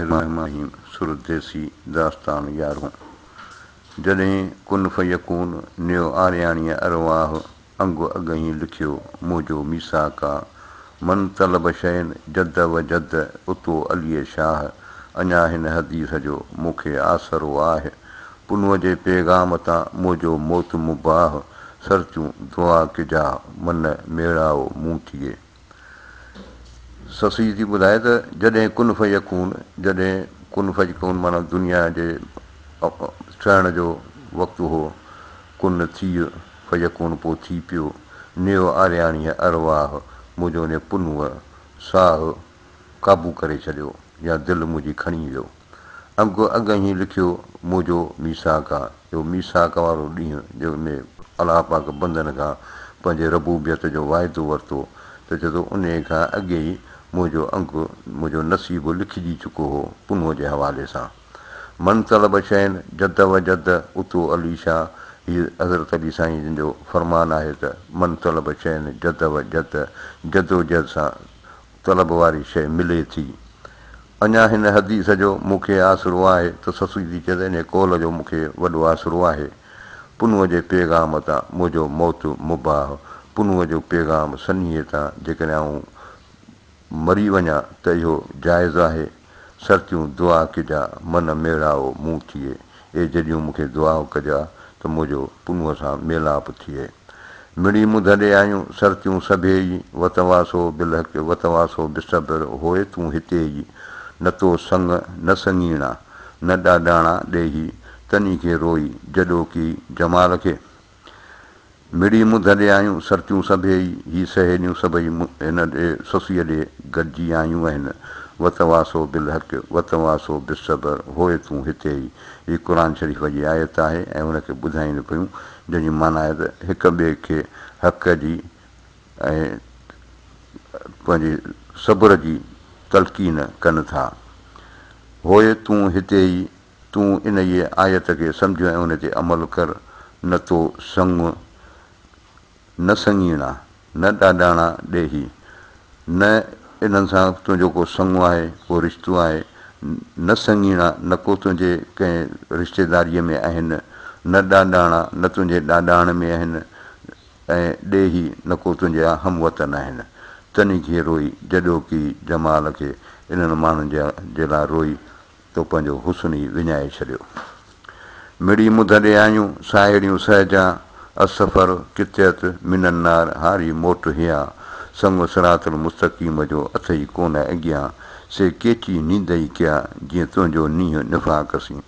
الرحيم سر ديسي داستان يارهون جڏهن ڪن فيڪون نيو آرياڻيء ارواح انگ اڳهين لکيو منهنجو ميثاق آ من طلب شيء جد و جد اتو علي شاهه اڃا هن حديث جو مون کي آسرو آهه پنهونء جي پيغام تان منهنجو موت مباح سرتيون دعا ڪجاء من ميڙائو مون ٿئي. سسئي ٿي ٻڌائي ته جڏهن ڪن فيڪون، جڏهن ڪن فيڪون معنيٰ دنيا جي ٺهڻ جو وقت هو، ڪن ٿيء، فيڪون پوء ٿي پيو، نيو آرياڻيء ارواح منهنجو انهيء پنهونء ساهه قابو ڪري ڇڏيو يا دل منهنجي کڻي ويو. انگ اڳهين لکيو منهنجو ميثاق آ. اهو ميثاق وارو ڏينهن جنهن ۾ الله پاڪ بندن کان پنهنجي ربوبيت جو واعدو ورتو ته چئي ٿو انهيء کان اڳي ئي منهنجو انگ منهنجو نصيب لکجي چڪو هو پنهونء جي حوالي سان. من طلب شيئا جد و جد اتو علي شاھ هي حضرت علي سائين جن جو فرمان آهي ته من طلب شيئا جد و جد جدوجهد سان طلب واري شيء ملي ٿي. اڃا هن حديث جو مون کي آسرو آهي ته سسئي ٿي چئي ته انهيء قول جو مون کي وڏو آسرو آهي. پنهونء جي پيغام تان منهنجو موت مباح. پنهونء جو پيغام سنيهي تان جيڪڏهن آئون مري وڃان ته اهو جائز آهي. سرتيون دعا ڪجا من ميڙائو مون ٿئي. اي جڏيون مون کي دعا ڪجا ته منهنجو پنهونء سان ميلاپ ٿئي. مڙئي منڌ ڏي آيون، سرتيون سڀيئي، وتواصو بالحق وتواصو بالصبر، هوء تون هتي ئي، نه تو سڱ نه سڱيڻا، نه ڏاڏاڻا ڏيهي، تني کي روئي، جڏوڪي جمال کي. مڙئي منڌ ڏي آيون، سرتيون سڀيئي، هي سهيليون سڀئي هن ڏي سسئيء ڏي گڏجي آيون آهن، وتواصو بالحق وتواصو بالصبر، هوء تون هتي ئي. هي قرآن شريف جي آيت آهي ۽ ان کي ٻڌائين پيون جنهن جي معنيٰ آهي ته هڪ ٻئي کي حق جي ۽ پنهنجي صبر جي تلقين ڪن ٿا. هوء تون هتي ئي، تون انهيء آيت کي سمجهه ۽ ان تي عمل ڪر، نه تو سڱ، نه سڱيڻا، نه ڏاڏاڻا ڏيهي، نه انهن سان تنهنجو ڪو سڱ آهي، ڪو رشتو آهي، نه سڱيڻا، نه ڪو تنهنجي ڪنهن رشتيداريء ۾ آهن، نه ڏاڏاڻا، نه تنهنجي ڏاڏاڻ ۾ آهن ۽ ڏيهي، نه ڪو تنهنجا هم وطن آهن. تنهن کي روئي، جڏوڪي جمال کي انهن ماڻهن جي لاء روئي تو پنهنجو حسن ئي وڃائي ڇڏيو. مڙئي مڌ ڏي آيون، ساهيڙيون سهجان، السفر قطعة من النار هاري موٽ هيا، سڱ صراط المستقيم جو اٿئي ڪونه اڳيان، سي ڪيچي نيندئي ڪيا، جيئن تنهنجو نينهن نفاق سين.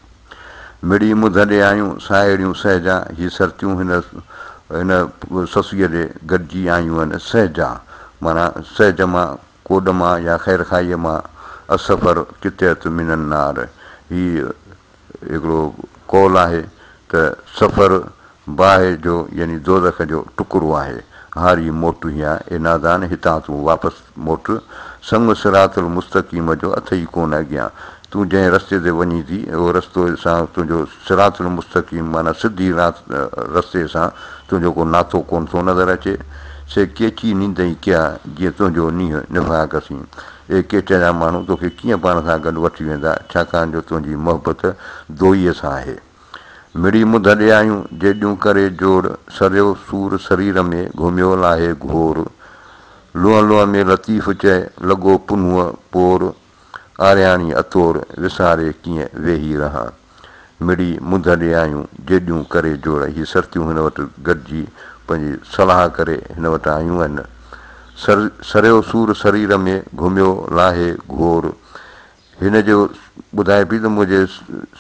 مڙئي مڌ ڏي آيون، ساهيڙيون سهجان، هي سرتيون هن هن سسئيء ڏي گڏجي آيون آهن، سهجان معنيٰ سهج مان ڪوڏ مان يا خيرخواهيء مان السفر قطعة من النار هي هڪڙو قول آهي ته سفر باهه جو يعني دوزخ جو ٽڪرو آهي. هاري موٽ هيان اي نادان هتان تون واپس موٽ. سڱ صراط المستقيم جو اٿئي ڪونه اڳيان. تون جنهن رستي تي وڃين ٿي اهو رستو سان تنهنجو صراط المستقيم معنيٰ سڌي رستي سان تنهنجو ڪو ناتو ڪونه ٿو نظر اچي. سي ڪيچي نيندئي ڪيا، جيئن تنهنجو نينهن نفاق سين. اي ڪيچ جا ماڻهو، توکي ڪيئن پاڻ سان گڏ وٺي ويندا، ڇاڪاڻ جو تنهنجي محبت دوئيء سان آهي. مڙئي منڌ ڏي آيون، جيڏيون ڪري جوڙ، سريو سور سرير ۾، گهميو لاهي گهور. لونء لونء ۾ لطيف چئي، لڳو پنهونء پور. آرياڻي اتور، وساري ڪيئن ويهي رهان. مڙئي منڌ ڏي آيون، جيڏيون ڪري جوڙ. هي سرتيون هن وٽ گڏجي پنهنجي صلاح ڪري هن وٽ آيون آهن. سريو سور سرير ۾، گهميو لاهي گهور. هن جو ٻڌائي پئي ته منهنجي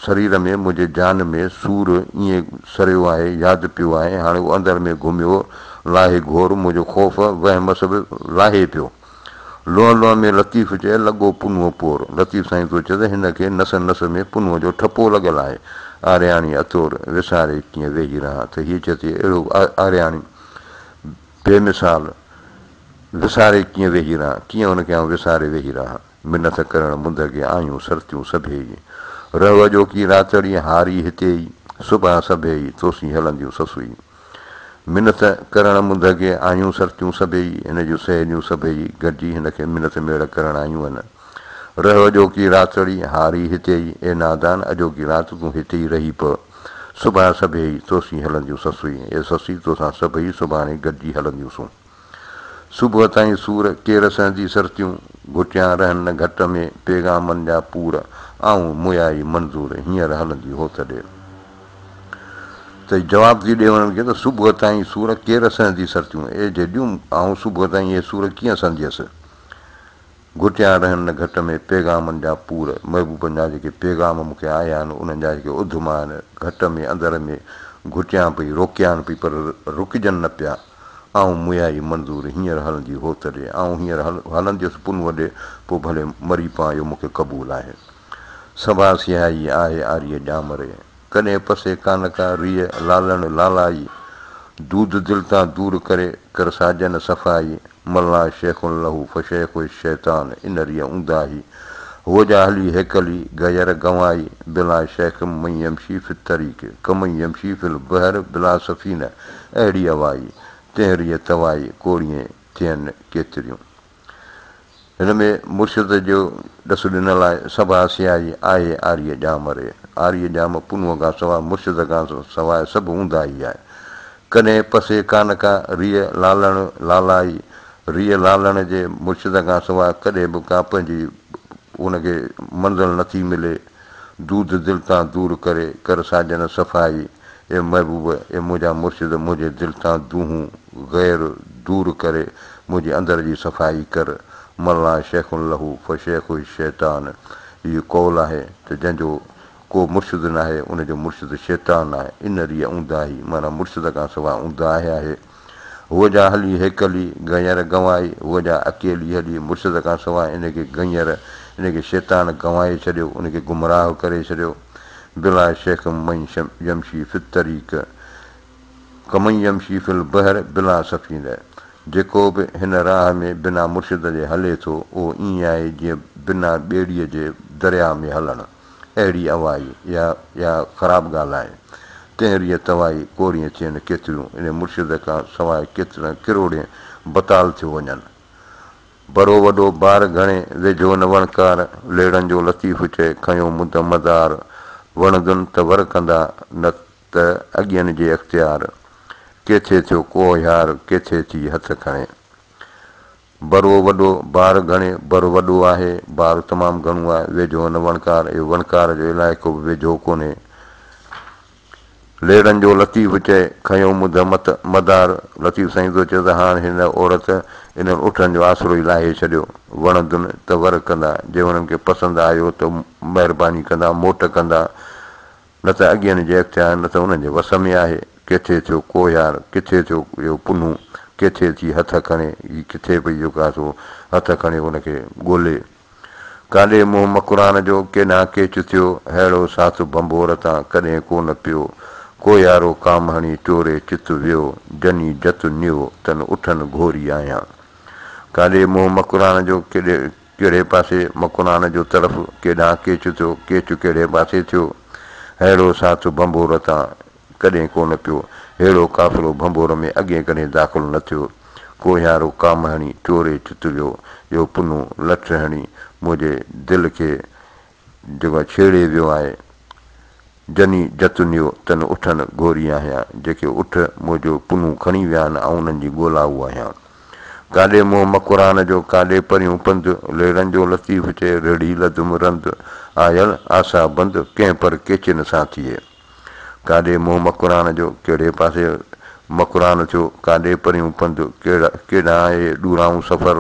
سرير ۾، منهنجي جان ۾ سور ائين سريو آهي، ياد پيو آهي، هاڻي اهو اندر ۾ گهميو لاهي گهور، منهنجو خوف، وهم سڀ لاهي پيو. لونء لونء ۾ لطيف چئي، لڳو پنهونء پور. لطيف سائين ٿو چئي ته هن کي نس نس ۾ پنهونء جو ٺپو لڳل آهي. آرياڻي اتور، وساري ڪيئن ويهي رهان ته هيء چئي ٿي اهڙو آرياڻي بي مثال وساري ڪيئن ويهي رهان، ڪيئن ان کي آئون وساري ويهي رهان. منٿ ڪرڻ منڌ کي آيون سرتيون سڀيئي. رهه اڄوڪي راتڙي هاري هتي ئي، صبح سڀيئي توسين هلنديون سسئي. منٿ ڪرڻ منڌ کي آيون سرتيون سڀيئي، هن جون سهيليون سڀيئي گڏجي هن کي منٿ ميڙ ڪرڻ آيون آهن. رهه اڄوڪي راتڙي، هاري هتي ئي، اي نادان، اڄوڪي رات تون هتي ئي رهي پء. سڀان سڀيئي، توسين هلنديون سسئي، اي سسئي، توسان سڀئي سڀاڻي گڏجي هلنديون سون. صبح تائين سور، ڪير سهندي سرتيون، گهٽيان رهن نه گهٽ ۾، پيغامن جا پور، آئون مويائي منظور، هينئر هلندي هوت ڏي. ته جواب ٿي ڏي انهن کي ته صبح تائين سور، ڪير سهندي سرتيون، اي جيڏيون، آئون صبح تائين اهي سور ڪيئن سهنديس؟ گهٽيان رهن نه گهٽ ۾، پيغامن جا پور، محبوبن جا جيڪي پيغام مون کي آيا آهن، انهن جا جيڪي اڌما آهن، گهٽ ۾، اندر ۾، گهٽيان پئي، روڪيان پئي، پر رڪجن نه پيا. آئون مويائي منظور، هينئر هلندي هوت ڏي. آئون هينئر هلنديس پنهونء ڏي، پوء ڀلي مري پوان، اهو مون کي قبول آهي. سڀا سهائي آهي آريء ڄام ري. ڪڏهن پسي ڪانه ڪا ريء لالڻ لالائي. دود دل تان دور ڪري ڪر ساجن صفائي. من لا شيخ له فشيخ الشيطان ان ريء اونداهي. هوء جا هلي هيڪلي غير گنوائي. بلا شيخ من يمشي في الطريق ڪمن يمشي في البحر بلا سفينه اهڙي اوائي. تنهن ريء توائي ڪوڙيين ٿين ڪيتريون. هن ۾ مرشد جو ڏس ڏنل آهي، سڀ آسيائي آهي آريء ڄام ري. آريء ڄام پنهونء کان سواء مرشد کان سواء سڀ اونداهي آهي. ڪڏهن پسي ڪانه ڪا ريء لالڻ لالائي. ريء لالڻ جي مرشد کان سواء ڪڏهن به ڪا پنهنجي ان کي منزل نٿي ملي. دود دل تان دور ڪري، ڪر ساجن صفائي. اي محبوب، اي منهنجا مرشد، منهنجي دل تان دونهون، غير، دور ڪري، منهنجي اندر جي صفائي ڪر. من لا شيخ له فشيخه الشيطان هي قول آهي ته جنهن جو ڪو مرشد ناهي، ان جو مرشد شيطان آهي. ان ريء اونداهي معنيٰ مرشد کان سواء اونداهي آهي. هوء جا هلي هيڪلي، گنير گنوائي، هوء جا اڪيلي هلي، مرشد کان سواء ان کي گنير، ان کي شيطان گنوائي ڇڏيو، ان کي گمراهه ڪري ڇڏيو. بلا شيخ من يمشي في الطريق ڪمن يمشي في البحر بلا سفينه، جيڪو به هن راهه ۾ بنا مرشد جي هلي ٿو، اهو ائين آهي جيئن بنا ٻيڙيء جي درياء ۾ هلڻ. اهڙي اوائي، اها اها خراب ڳالهه آهي. تنهن ريء توائي ڪوڙين ٿين ڪيتريون، انهيء مرشد کان سواء ڪيترن ڪروڙين بتال ٿيو وڃن. برو وڏو بار گهڻي، ويجهو نه وڻڪار، ليڙن جو لطيف چئي، کنيو مد مدار، وڻندن ته ور ڪندا، نه ته اڳين جي اختيار، ڪيٿي ٿيو ڪوهيار، ڪيٿي ٿي هٿ کڻي. برو وڏو بار گهڻي، بر وڏو آهي، بار تمام گهڻو آهي، ويجهو نه وڻڪار، اهو وڻڪار جو علائقو به ويجهو ڪونهي. ليڙن جو لطيف چئي، کنيو مڌ مت مدار، لطيف سائين ٿو چئي ته هاڻ هن عورت انهن اٺن جو آسرو ئي لاهي ڇڏيو. وڻندن ته ور ڪندا، جي انهن کي پسند آيو ته مهرباني ڪندا، موٽ ڪندا، نه ته اڳين جي اختيار نه ته انهن جي وس ۾ آهي. ڪٿي ٿيو ڪوهيار، ڪٿي ٿيو اهو پنهون، ڪٿي ٿي هٿ کڻي، هي ڪٿي پئي جيڪو آهي سو هٿ کڻي ان کي ڳولي. ڪاڏي منهن مڪران جو، ڪيڏانهن ڪيچ ٿيو، ههڙو ساٿ ڀنڀور تان ڪڏهن ڪو نه پيو. ڪوهيارو ڪام هڻي چوري چت ويو، جني جت نيو، تن اٺن گهوري آهيان. ڪاڏي منهن مڪران جو، ڪيڏي ڪهڙي پاسي مڪران جو طرف، ڪيڏانهن ڪيچ ٿيو، ڪيچ ڪهڙي پاسي ٿيو. ههڙو ساٿ ڀنڀور تان ڪڏهن ڪو نه پيو. ههڙو قافلو ڀنڀور ۾ اڳي ڪڏهن داخل نه ٿيو. ڪوهيارو ڪام هڻي چوري چت ويو. اهو پنهون لٺ هڻي منهنجي دل کي جيڪو آهي ڇيڙي ويو آهي. جني جت نيو تن اٺن گهوري آهيان. جيڪي اٺ منهنجو پنهون کڻي ويا آهن آئون انهن جي ڳولائو آهيان. ڪاڏي منهن مڪران جو ڪاڏي پريون پنڌ، ليڙن جو لطيف چئي رڙهي لڌم رند، آيل آسا بند ڪنهن پر ڪيچين سان ٿئي. ڪاڏي منهن مڪران جو، ڪهڙي پاسي مڪران ٿيو، ڪاڏي پريون پنڌ، ڪيڏانهن آهي ڏورانهون سفر.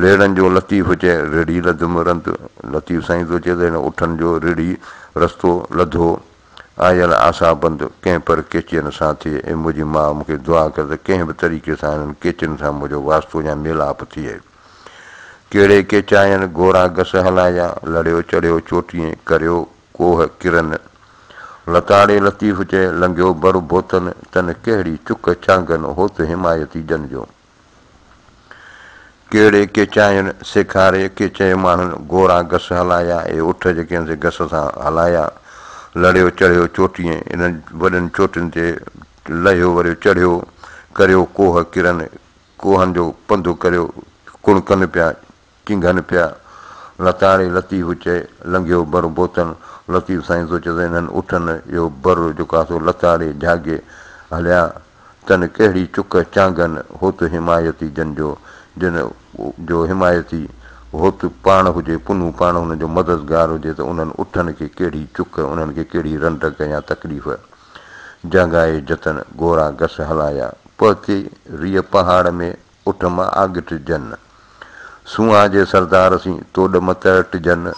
ليڙن جو لطيف چئي، رڙهي لڌم رند. لطيف سائين ٿو چئي ته هن اٺن جو رڙهي رستو لڌو. آيل آسا بند، ڪنهن پر ڪيچين سان ٿئي. اي منهنجي ماء، مون کي دعا ڪر ته ڪنهن به طريقي سان هنن ڪيچين سان منهنجو واسطو يا ميلاپ ٿئي. ڪهڙي ڪيچاين گورا گس هلايا، لڙيو چڙهيو چوٽيين، ڪريو ڪوهه ڪرن. لتاڙي لطيف چئي، لنگهيو بر بوتن، تن ڪهڙي چڪ چانگن، هوت حمايتي جن جو. ڪهڙي ڪيچاين سيکاري، ڪيچئي ماڻهن گورا گس هلايا، اهي اٺ جيڪي آهن سي گس سان هلايا. لڙيو چڙهيو چوٽيين، انهن وڏين چوٽين تي لهيو وريو چڙهيو، ڪريو ڪوهه ڪرن، ڪوهن جو پنڌ ڪريو، ڪڻڪن پيا، چنگهن پيا. لتاڙي لطيف چئي، لنگهيو بر بوتن. لطيف سائين ٿو چئي ته انهن اٺن اهو بر جيڪو آهي سو لتاڙي جهاڳي هليا. تن ڪهڙي چڪ چانگن، هوت حمايتي جن جو، جن جو حمايتي هوت پاڻ هجي، پنهون پاڻ هنن جو مددگار هجي ته انهن اٺن کي ڪهڙي چڪ، انهن کي ڪهڙي رنڊڪ يا تڪليف. جهنگائي جتن، گورا گس هلايا. پهتي ريء پهاڙ ۾، اٺ مان آڳٽ جن. سونهان جي سردار سين، توڏ م ترٽجن.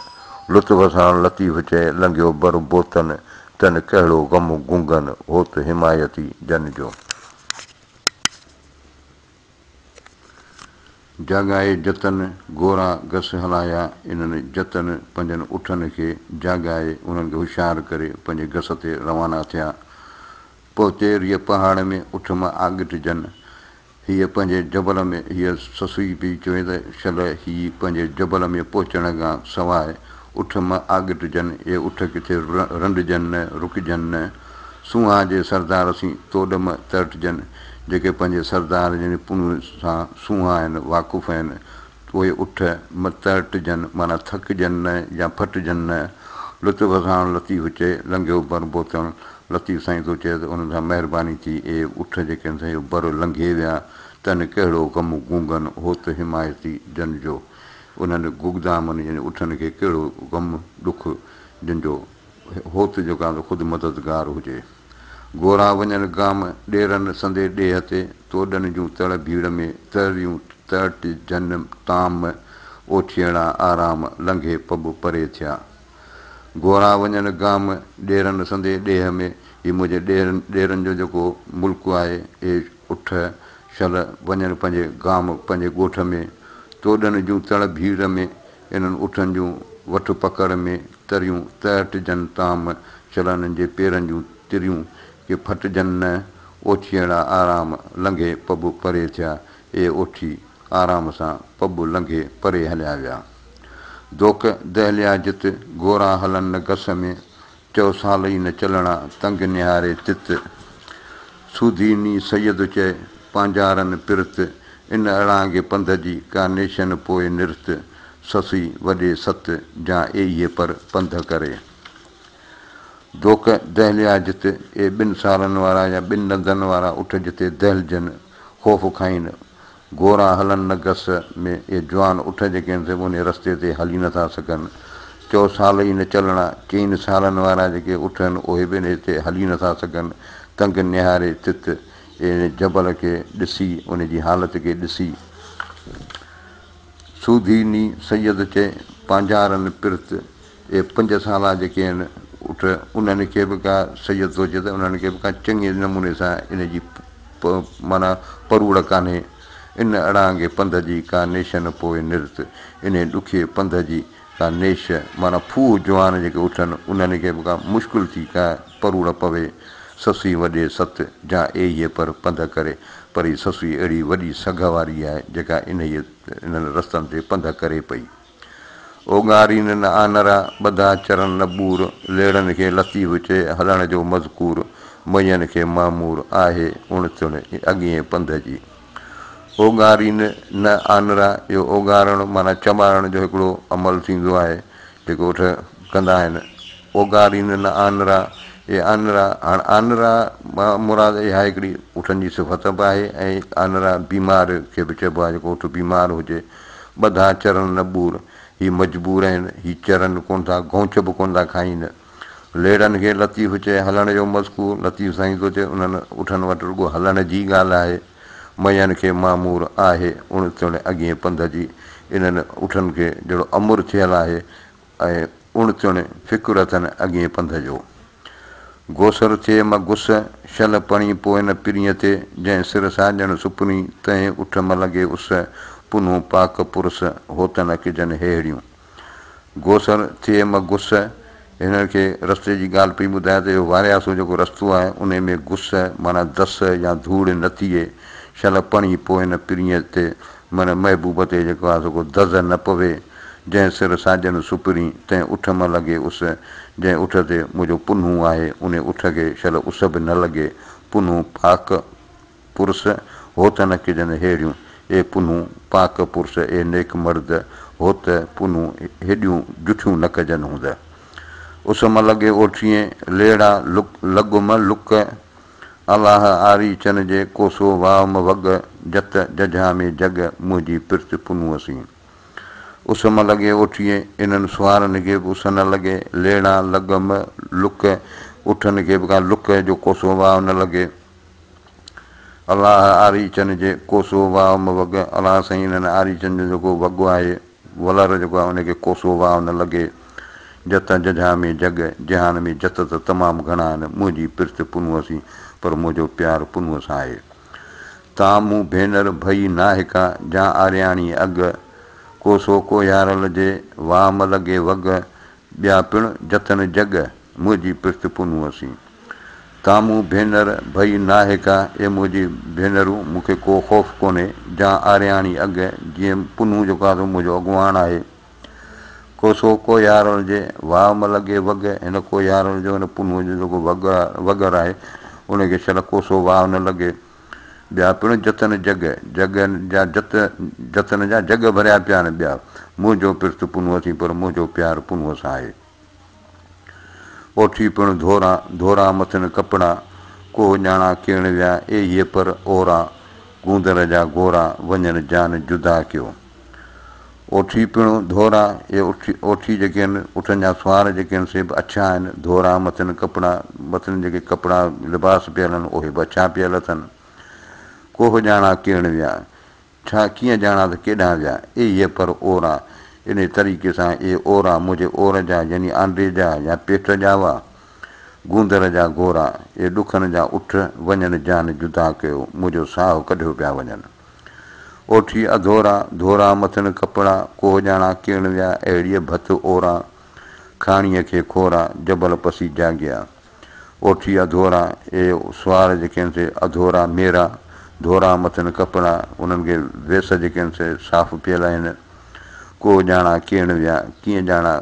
لطف ساڻ لطيف چئي، لنگهيو بر بوتن. تن ڪهڙو غم گنگن، هوت حمايتي جن جو. جاڳائي جتن، گورا گس هلايا. انهن جتن پنهنجن اٺن کي جاڳائي، انهن کي هوشيار ڪري، پنهنجي گس تي روانا ٿيا. پهتي ريء پهاڙ ۾، اٺ مان آڳٽ جن. هيء پنهنجي جبل ۾، هيء سسئي پئي چوي ته شل هي پنهنجي جبل ۾ پهچڻ کان سواء اٺ م آڳٽجن، اهي اٺ ڪٿي رنڊجن نه، رڪجن نه. سونهان جي سردار سين توڏ م ترٽجن، جيڪي پنهنجي سردار يعني پنهون سان سونهان آهن، واقف آهن، اهي اٺ م ترٽجن معنيٰ ٿڪجن نه يا ڦٽجن نه. لطف ساڻ لطيف چئي، لنگهيو بر بوتڻ. لطيف سائين ٿو چئي ته انهن سان مهرباني ٿي، اهي اٺ جيڪي آهن سي اهو بر لنگهي ويا، تن ڪهڙو غم گونگن، هوت حمايتي جن جو. انهن گگدامن يعني اٺن کي ڪهڙو غم ڏک، جن جو هوت جيڪو آهي سو خود مددگار هجي. گورا وڃن گام، ڏيرن سندي ڏيهه تي، توڏن جون تڙ ڀيڙ ۾، تريون ترٽجن تام، اوٺيئڙا آرام، لنگهي پٻ پري ٿيا. گورا وڃن گام، ڏيرن سندي ڏيهه ۾، هي منهنجي ڏيرن ڏيرن جو جيڪو ملڪ آهي، اهي اٺ شل وڃن پنهنجي گام پنهنجي ڳوٺ ۾، توڏن جون تڙ ڀيڙ ۾، انهن اٺن جون وٺ پڪڙ ۾، تريون ترٽجن تام، شل انهن جي پيرن جون تريون ڪي ڦٽجن نه، اوٺيئڙا آرام لنگهي پٻ پري ٿيا، اي اوٺي آرام سان پٻ لنگهي پري هليا ويا. دوڪ دهليا جت، گورا هلن نه گس ۾، چئو سال ئي نه چلڻا، تنگ نهاري تت. سوڌي ني سيد چئي، پانجارن پرت، ان اڙانگي پنڌ جي، ڪا نيشن پوء نرت، سسئي وڏي ست، جان ايهي پر پنڌ ڪري. دوڪ دهليا جت، اي ٻن سالن وارا يا ٻن ڏندن وارا اٺ جتي دهلجن، خوف کائين، گورا هلن نه گس ۾، اهي جوان اٺ جيڪي آهن سي به انهي رستي تي هلي نه ٿا سگهن. چئو سال ئي نه چلڻا، چئن سالن وارا جيڪي اٺ آهن اهي به انهي تي هلي نه ٿا سگهن. تنگ نهاري تت، اهي جبل کي ڏسي، ان جي حالت کي ڏسي. سوڌي ني سيد چئي، پانجارن پرت، اهي پنج سالا جيڪي آهن اٺ، انهن کي به ڪا سيد ٿو چئي ته انهن کي به ڪا چڱي نموني سان ان جي معنيٰ پروڙ ڪانهي. ان اڙانگي پنڌ جي ڪا نيش نه پوء نرت، انهي ڏکي پنڌ جي ڪا نيش معنيٰ ڦوهه جوان جيڪي اٺ آهن انهن کي به ڪا مشڪل ٿي ڪا پروڙ پوي. سسئي وڏي ست جا ايهي پر پنڌ ڪري، پر هي سسئي اهڙي وڏي سگهه واري آهي جيڪا انهيء انهن رستن تي پنڌ ڪري پئي. اوڳارين نه آنرا، ٻڌا چرن نه ٻور، ليڙن کي لطيف چئي، هلڻ جو مذڪور، مئين کي معمور، آهي اڻ تڻ اڳئين پنڌ جي. اوڳارين نه آنرا، اهو اوڳارڻ معنيٰ چٻاڙڻ جو هڪڙو عمل ٿيندو آهي، جيڪو اٺ ڪندا آهن. اوڳارين نه آنرا، اهي آنرا، هاڻ آنرا مان مراد اها هڪڙي اٺن جي صفت به آهي ۽ آنرا بيمار کي به چئبو آهي، جيڪو اٺ بيمار هجي. ٻڌا چرن نه ٻور، هي مجبور آهن، هي چرن ڪونه ٿا، گونچ به ڪونه ٿا کائين. ليڙن کي لطيف چئي هلڻ جو مذڪور، لطيف سائين ٿو چئي انهن اٺن وٽ رڳو هلڻ جي ڳالهه آهي. مئين کي مامور آهي اڻ تڻ اڳئين پنڌ جي، انهن اٺن کي جهڙو امر ٿيل آهي ۽ اڻ تڻ فڪر اٿن اڳئين پنڌ جو. گوسر ٿئي م گس، شل پڻي پوء نه پرينء تي، جنهن سر ساڄڻ سپرين، تنهن اٺ م لڳي اس، پنهون پاڪ پرس، هوت نه ڪجن هيهڙيون. گوسر ٿئي م گس، هنن کي رستي جي ڳالهه پئي ٻڌائي ته اهو وارياسو جيڪو رستو آهي، انهي ۾ گس معنيٰ دس يا ڌوڙ نه ٿئي، شل پڻي پوء نه پرينء تي، معنيٰ محبوب تي جيڪو آهي سو ڪو دز نه پوي. جنهن سر ساڄن سپرين، تنهن اٺ م لڳي اس، جنهن اٺ تي منهنجو پنهون آهي، انهي اٺ کي شل اس به نه لڳي، پنهون پاڪ پرس، هوت نه ڪجن ههڙيون، اي پنهون پاڪ پرس، اي نيڪ مرد، هوت پنهون هيڏيون جٺيون نه ڪجن هوند. اس م لڳي اوٺيين، ليڙا لڳ م لڪ، الله آريچن جي ڪوسو واء م وڳ، جت ججها ۾ جڳ، منهنجي پرت پنهونء سين. اس م لڳي اوٺيين، انهن سوارن کي به اس نه لڳي، ليڙا لڳ م لڪ، اٺن کي به ڪا لڪ جو ڪوسو واء نه لڳي. الله آريچن جي ڪوسو واء م وڳ، الله سائين انهن آريچن جو جيڪو وڳ آهي، ولر جيڪو آهي ان کي ڪوسو واء نه لڳي. جت ججها ۾ جڳ، جهان ۾ جت ته تمام گهڻا آهن، منهنجي پرت پنهونء سين، پر منهنجو پيار پنهونء سان آهي. تان مون ڀينر ڀئي ناهه ڪا، جا آرياڻي اڳ، ڪوسو ڪوهيارل جي، واء م لڳي وڳ، ٻيا پڻ جتن جڳ، منهنجي پرت پنهونء سين. تان مون ڀينر ڀئي ناهه ڪا، اي منهنجي ڀينرون، مون کي ڪو خوف ڪونهي، جا آرياڻي اڳ، جيئن پنهون جيڪو آهي سو منهنجو اڳواڻ آهي. ڪوسو ڪوهيارل جي، واء م لڳي وڳ، هن ڪوهيارل جو، هن پنهون جو جيڪو وڳ وڳر آهي، ان کي شل ڪوسو واء نه لڳي. ٻيا پڻ جتن جڳ، جڳ جا جت، جتن جا جڳ ڀريا پيا آهن ٻيا، منهنجو پرت پنهونء سين، پر منهنجو پيار پنهونء سان آهي. اوٺي پڻ ڌورا، ڌورا مٿن ڪپڙا، ڪوهه ڄاڻا ڪيڻ ويا، ايهي پر اورا، گوندر جا گورا، وڃن جان جدا ڪيو. اوٺي پڻ ڌورا، اهي اٺ، اوٺي جيڪي آهن، اٺن جا سوار جيڪي آهن، سي به اڇا آهن، ڌورا مٿن ڪپڙا، مٿن جيڪي ڪپڙا لباس پيل آهن، اهي به اڇا پيل اٿن. ڪوهه ڄاڻا ڪيڻ ويا، ڇا ڪيئن ڄاڻان ته ڪيڏانهن ويا؟ ايهي پر اورا، انهيء طريقي سان اهي اورا منهنجي اور جا يعني آنڊي جا يا پيٽ جا هئا. گوندر جا گورا، اهي ڏکن جا اٺ، وڃن جان جدا ڪيو، منهنجو ساهه ڪڍيو پيا وڃن. اوٺي اڌورا، ڌورا مٿن ڪپڙا، ڪوهه ڄاڻان ڪيڻ ويا، اهڙيء ڀت اورا، کاڻيء کي کورا، جبل پسي جاڳيا. اوٺي اڌورا، اي سوار جيڪي آهن سي اڌورا، ميرا، ڌورا مٿن ڪپڙا، انهن کي ويس جيڪي آهن سي صاف پيل آهن. ڪو ڄاڻان ڪيڻ ويا، ڪيئن ڄاڻان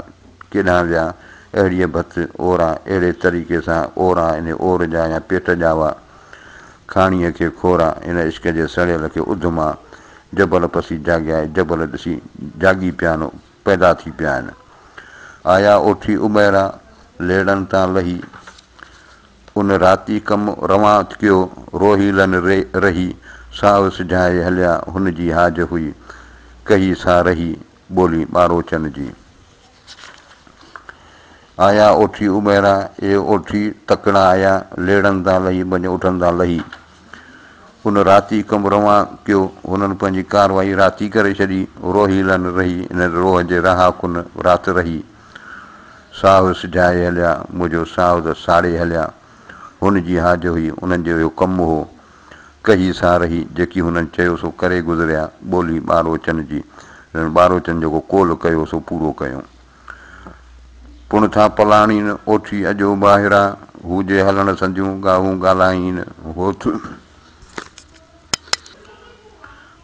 ڪيڏانهن ويا، اهڙيء ڀت اورا، اهڙي طريقي سان اورا يعني اور جا يا پيٽ جا هئا. کاڻيء کي کورا، هن عشق جي سڙيل کي اڌما، جبل پسي جاڳيا، اي جبل ڏسي جاڳي پيا آهن، پيدا ٿي پيا آهن. آيا اوٺي اٻهرا، ليڙن تان لهي. ان راتي ڪم روان ڪيو، روهيلن رهي. ساهه سجهائي هليا، هن جي هاج هئي، ڪهي سا رهي، ٻولي ٻاروچن جي. آيا اوٺي اٻهرا، اي اوٺي تڪڙا آيا، ليڙن تان لهي، پنهنجي اٺن تان لهي. ان راتي ڪم روان ڪيو، هنن پنهنجي ڪارروائي راتي ڪري ڇڏي، روهيلن رهي، انهن روهه جي رهاڪن رات رهي، ساهه سجهائي هليا، منهنجو ساهه ته ساڙي هليا، هن جي هاج هئي، انهن جو اهو ڪم هو، ڪهي سا رهي، جيڪي هنن چيو سو ڪري گذريا، ٻولي ٻاروچن جي، هنن ٻاروچن جيڪو قول ڪيو سو پورو ڪيو. پڻ ٿا پلاڻين، اوٺي اجهو ٻاهرا، هو جي هلڻ سنديون، ڳاهون ڳالهائين، هوت.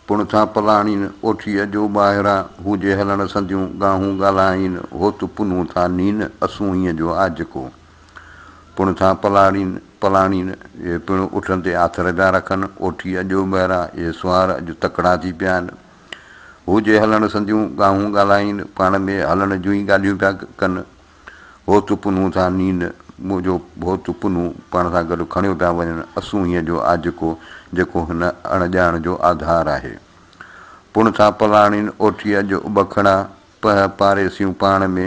پڻ ٿا پلاڻين، اوٺي اجهو ٻاهرا، هو جي هلڻ سنديون، ڳاهون ڳالهائين، هوت پنهون ٿا نين، اسونهينء جو آجڪو. پڻ ٿا پلاڻين، پلاڻين، اهي پڻ اٺن تي آٿر پيا رکن، اوٺي اجهو ٻاهرا، اهي سوار اڄ تڪڙا ٿي پيا آهن. هو جي هلڻ سنديون ڳاهون ڳالهائين، پاڻ ۾ هلڻ جون ئي ڳالهيون پيا ڪن. هوت پنهون ٿا نين، منهنجو هوت پنهون پاڻ سان گڏ کڻيو پيا وڃن، اسونهينء جو آجڪو، جيڪو هن اڻ ڄاڻ جو آڌار آهي. پڻ ٿا پلاڻين، اوٺي اڄ اٻکڙا، پهه پاريسيون پاڻ ۾،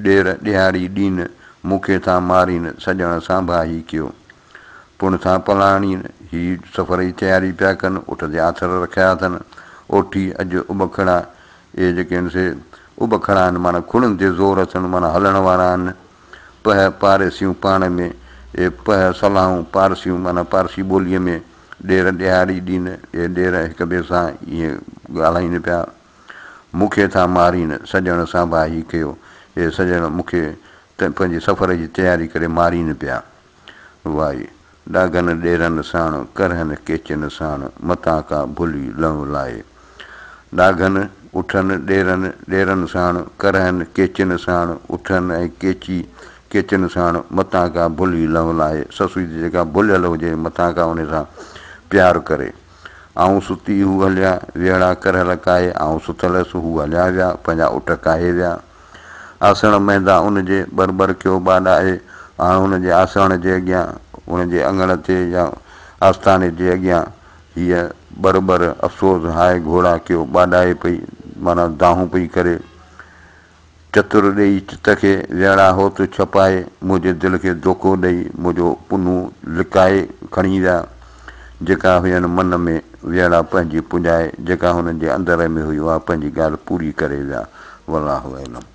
ڏير ڏيهاڙي ڏين، مون کي ٿا مارين، سڄڻ سانڀاهي ڪيو. پڻ ٿا پلاڻين، هي سفر جي تياري پيا ڪن، اٺ تي آٿر رکيا اٿن، اوٺي اڄ اٻکڙا، اهي جيڪي آهن سي اٻکڙا آهن، معنيٰ کڙن تي زور اٿن، معنيٰ هلڻ وارا آهن، پهه پارسيون پاڻ ۾، اهي پهه صلاحون پارسيون معنيٰ پارسي ٻوليء ۾ ڏير ڏيهاڙي ڏين، اهي ڏير هڪ ٻئي سان ائين ڳالهائين پيا، مون کي ٿا مارين، سڄڻ سانڀاهي ڪيو، اهي سڄڻ مون کي پنهنجي سفر جي تياري ڪري مارين پيا. وائي، ڏاگهن ڏيرن ساڻ، ڪرهن ڪيچن ساڻ، متان ڪا ڀلي لنء لائي. ڏاگهن، اٺن، ڏيرن، ڏيرن ساڻ، ڪرهن، ڪيچن ساڻ، اٺن ۽ ڪيچي، ڪيچن ساڻ، متان ڪا ڀلي لنء لائي. سسئي جيڪا ڀليل هجي، متان ڪا انهي سان پيار ڪري. آئون ستي هو هليا، ويهڙا ڪرهل ڪاهي، آئون ستل هيس، هو هليا ويا، پنهنجا اٺ ڪاهي ويا. آسڻ مهندا ان جي، ٻر ٻر ڪيو ٻاڏائي، هاڻ ان جي آسڻ جي اڳيان، ان جي اڱڻ تي يا آستاني جي اڳيان هيء ٻر ٻر افسوس هاء گهوڙا ڪيو ٻاڏائي پئي، معنيٰ دانهون پئي ڪري. چتر ڏيئي چت کي، ويڙا هوت ڇپائي، منهنجي دل کي دوکو ڏيئي، منهنجو پنهون لڪائي کڻي ويا. جيڪا هين من ۾، ويڙا پنهنجي پڄائي، جيڪا هنن جي اندر ۾ هئي، اها پنهنجي ڳالهه پوري ڪري ويا. والله اعلم.